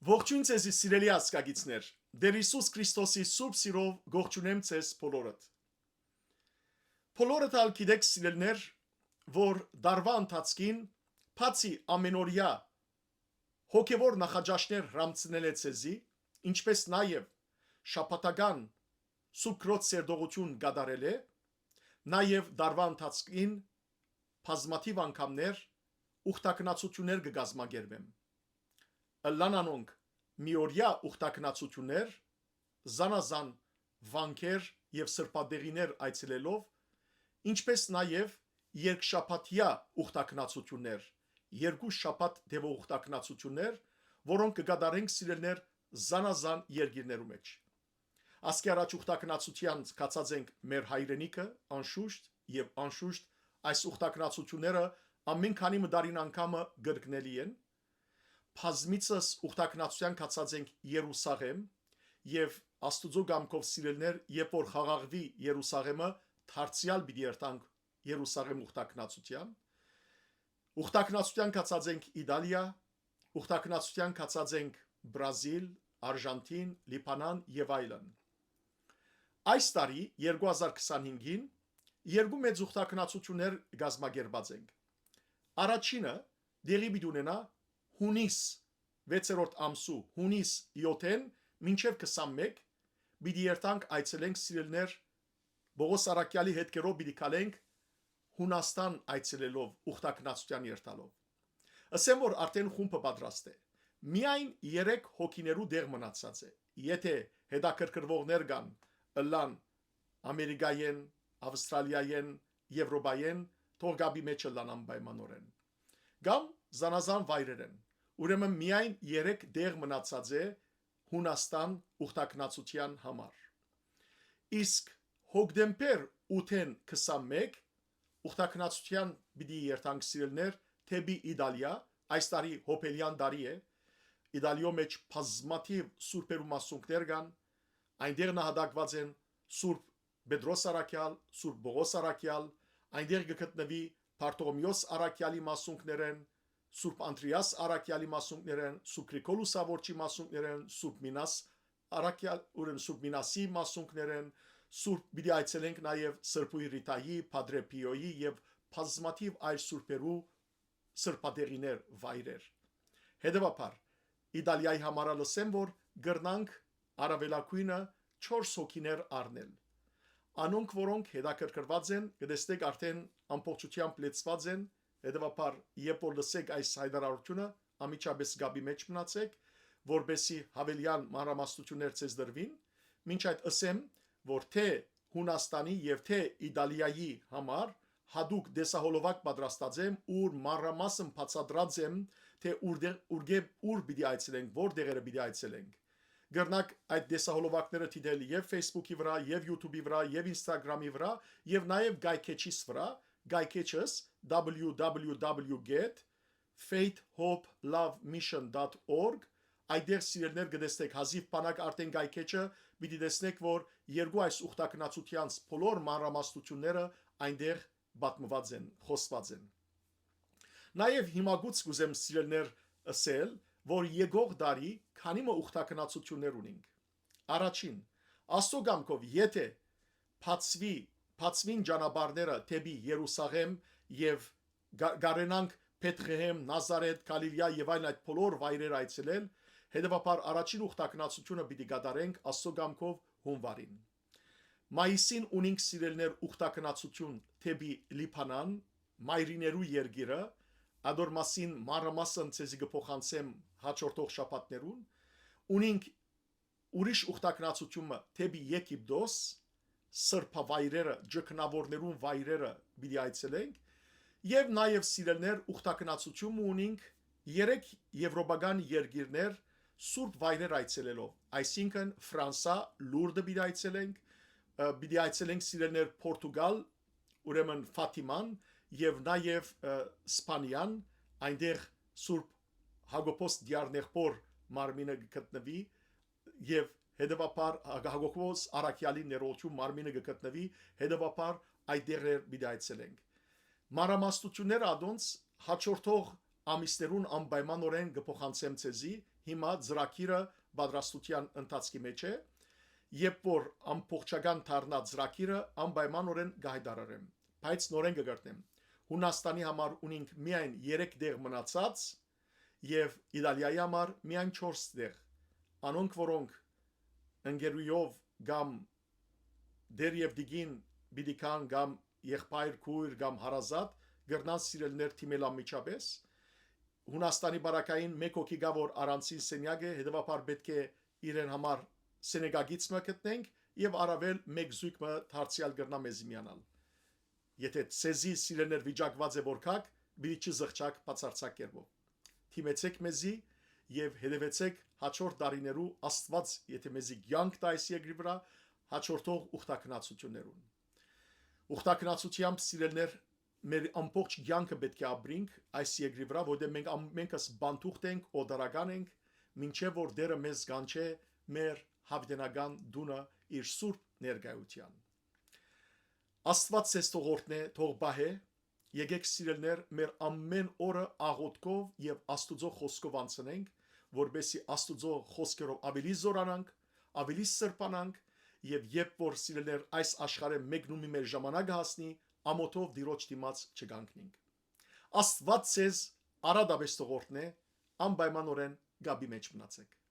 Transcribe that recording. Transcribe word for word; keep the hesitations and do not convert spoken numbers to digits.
Ողջույն ձեզի, սիրելի ազգագիցներ։ Տէր Յիսուս Քրիստոսի սուրբ սիրով կողջունեմ ձեզ բոլորդ։ Բոլորդ ալ գիտեք, սիրելիներ, որ դարուայ ընթացքին, բացի ամէնօրեայ հոգեւոր նախաճաշներ հրամցնելէ ձեզի, ինչպէս նաեւ շաբաթական Սուրբ Քրոց սերտողութիւն կատարելէ, նաեւ դարուայ ընթացքին բազմաթիւ անգամներ ուխտագնացութիւններ կը կազմակերպեմ։ Ըլլան անոնք միօրեայ ուխտագնացութիւններ, զանազան վանքեր եւ սրբատեղիներ այցելելով, ինչպէս նաեւ երկշաբաթեայ ուխտագնացութիւններ, երկու շաբաթ տեւող ուխտագնացութիւններ, որոնք կը կատարենք, սիրելիներ, զանազան երկիրներու մէջ։ Ասկի առաջ ուխտագնացութեան գացած ենք մեր հայրենիքը, անշուշտ, եւ անշուշտ այս ուխտագնացութիւնները ամէն քանի մը տարին անգամը կրկնելի են։ Բազմիցս ուխտագնացութեան գացած ենք Երուսաղեմ, եւ Աստուծոյ կամքով, սիրելիներ, երբ որ խաղաղուի Երուսաղեմը, դարձեալ պիտի երթանք Երուսաղեմ ուխտագնացութեան։ Ուխտագնացութեան գացած ենք Իտալիա, ուխտագնացութեան գացած ենք Բրազիլ, Արժանթին, Լիբանան եւ այլն։ Այս տարի, երկու հազար քսանհինգին, երկու մեծ ուխտագնացութիւններ կազմակերպած ենք։ Առաջինը տեղի պիտի ունենայ յունիս, վեցերորդ ամսու, յունիս յոթէն մինչեւ քսանմէկ, պիտի երթանք, այցելենք, սիրելիներ, Պողոս Առաքեալի հետքերով պիտի քալենք Յունաստան այցելելով, ուխտագնացութեան երթալով։ Ըսեմ, որ արդէն խումբը պատրաստ է։ Միայն երեք հոգիներու տեղ մնացած է։ Եթէ հետաքրքրուողներ կան, ըլլան Ամերիկայէն, Ավստրալիայէն, Եվրոպայէն, թող կապի մէջ ըլլան անպայմանօրէն։ Կամ զանազան վայրերէն։ Ուրեմն միայն երեք տեղ մնացած է Յունաստան ուխտագնացութեան համար։ Իսկ հոկտեմբեր ութէն քսանմէկ ուխտագնացութեան պիտի երթանք, սիրելիներ, դէպի Իտալիա, այս տարի յոբելեան տարի է, Իտալիոյ մէջ բազմաթիւ սուրբերու մասունքներ կան, այնտեղ նահատակուած են Սուրբ Պետրոս Առաքեալ, Սուրբ Պողոս Առաքեալ, այնտեղ կը գտնուի Բարթողմէոս Առաքեալի մասունքներէն, Սուրբ Անդրեաս Առաքեալի մասունքներէն, Սուրբ Գրիգոր Լուսավորչի մասունքներէն, Սուրբ Մինաս Առաքեալ, ուրեմն Սուրբ Մինասի մասունքներէն, Սուրբ, պիտի այցելենք նաեւ Սրբոյ Ռիտայի, Փադրե Փիոյի եւ բազմաթիւ այլ սուրբերու սրբատեղիներ, վայրեր։ Հետեւաբար, Իտալիայի համար ալ ըսեմ, որ կրնանք առաւելագոյնը չորս հոգիներ առնել։ Անոնք, որոնք հետաքրքրուած են, կը տեսնեք, արդէն ամբողջութեամբ լեցուած են, հետեւաբար, երբ որ լսեք այս հայտարարութիւնը, անմիջապէս կապի մէջ մնացեք, որպեսզի յաւելեալ մանրամասնութիւններ ձեզ տրուին։ Մինչ այդ ըսեմ, որ թէ Յունաստանի եւ թէ Իտալիայի համար յատուկ տեսահոլովակ պատրաստած եմ, ուր մանրամասն բացատրած եմ, թէ ուրտեղ, ուրկէ, ուր պիտի այցելենք, որ տեղերը պիտի այցելենք։ Կրնաք այդ տեսահոլովակները դիտել եւ Facebook-ի վրայ, եւ YouTube-ի վրայ, եւ Instagram-ի վրայ, եւ նաեւ Guy Catch-իս վրայ, Guy Catch-ս, W W W get faith hope love mission dot org, այնտեղ, սիրելիներ, կը տեսնեք հազիւ բանակ արդէն Guy Catch-ը, պիտի տեսնեք, որ երկու այս ուխտագնացութեանց բոլոր մանրամասնութիւնները այնտեղ պատմուած են, խօսուած են։ Նաեւ հիմա գուց կ'ուզեմ, սիրելիներ, ըսել, որ եկող տարի քանի մը ուխտագնացութիւններ ունինք։ Առաջին, Աստուծոյ կամքով, եթէ բացուի, բացուին ճանապարհները դէպի Երուսաղեմ եւ գա-, կարենանք Բեթղեհեմ, Նազարեթ, Գալիլեա եւ այլն, այդ բոլոր վայրեր այցելել, հետեւաբար առաջին ուխտագնացութիւնը պիտի կատարենք Աստուծոյ կամքով յունուարին։ Մայիսին ունինք, սիրելիներ, ուխտագնացութիւն դէպի Լիբանան, մայրիներու երկիրը, ադոր մասին մանրամասն ձեզի կը փոխանցեմ հաջորդող շաբաթներուն։ Ունինք ուրիշ ուխտագնացութիւնը դէպի Եգիպտոս, սրբավայրերը, ջքնաւորներուն վայրերը պիտի այցելենք, եւ նաեւ, սիրելիներ, ուխտագնացութիւն մը ունինք երեք եվրոպական երկիրներ սուրբ վայրեր այցելելով, այսինքն Ֆրանսա, Լուրդը պիտի այցելենք, ը, պիտի այցելենք, սիրելիներ, Պորտուգալ, ուրեմն Ֆաթիման, եւ նաեւ, ը, Սպանիան, այնտեղ Սուրբ Յակոբոս Դիարնեղբոր մարմինը կը գտնուի, եւ հետեւաբար Հա-, Հակոբոս Առաքեալի ներողություն մարմինը կը գտնուի, հետեւաբար այդ տեղեր պիտի այցելենք։ Մանրամասնությունները ադոնց հաջորդող ամիսներուն անպայմանօրէն կը փոխանցեմ ձեզի, հիմա ծրագիրը պատրաստութեան ընթացքի մէջ է, երբ որ ամբողջական դառնայ ծրագիրը, անպայմանօրէն կը յայտարարեմ, բայց նորէն կը կրկնեմ, Յունաստանի համար ունինք միայն երեք տեղ մնացած եւ Իտալիայի համար միայն չորս տեղ։ Անոնք, որոնք ընկերոյով կամ դեր եւ տիկին պիտի գան կամ եղբայր, քույր կամ հարազատ, կրնան սիրելիներ դիմել անմիջապէս։ Յունաստանի պարագային մէկ հոգի կայ, որ առանձին սենեակ է, հետեւաբար պէտք է իրեն համար սենեակագիծ մը գտնենք եւ առաւել մէկ զոյգ մը դարձեալ կրնայ մեզի միանալ։ Եթէ ձեզի, սիրելիներ, վիճակուած է որ գաք, պիտի չզղջաք բացարձակ կերպով։ Դիմեցէք մեզի եւ հետեւեցէք հաջորդ տարիներու Աստուած, եթէ մեզի կեանք տայ այս երկրի վրայ, հաջորդող ուխտագնացութիւններուն։ Ուխտագնացութեամբ, սիրելիներ, մեր ամբողջ կեանքը պէտք է ապրինք այս երկրի վրայ, որտեղ մենք ամենքս բանտուղտ ենք, օտարական ենք, մինչեւ որ Տէրը մեզ կանչէ մեր յաւիտենական տունը իր սուրբ ներկայութեան։ Աստուած ձեզ թող օրհնէ, թող պահէ, եկէք, սիրելիներ, մեր ամէն օրը աղօթքով եւ Աստուծոյ խօսքով անցնենք, որպէսզի Աստուծոյ խօսքերով աւելի զօրանանք, աւելի սրբանանք եւ երբ որ, սիրելիներ, այս աշխարհէն մեկնումի մեր ժամանակը հասնի, ամօթով Տիրոջ դիմաց չկանգնենք։ Աստուած ձեզ առատապէս թող օրհնէ, անպայմանօրէն կապի մէջ մնացէք։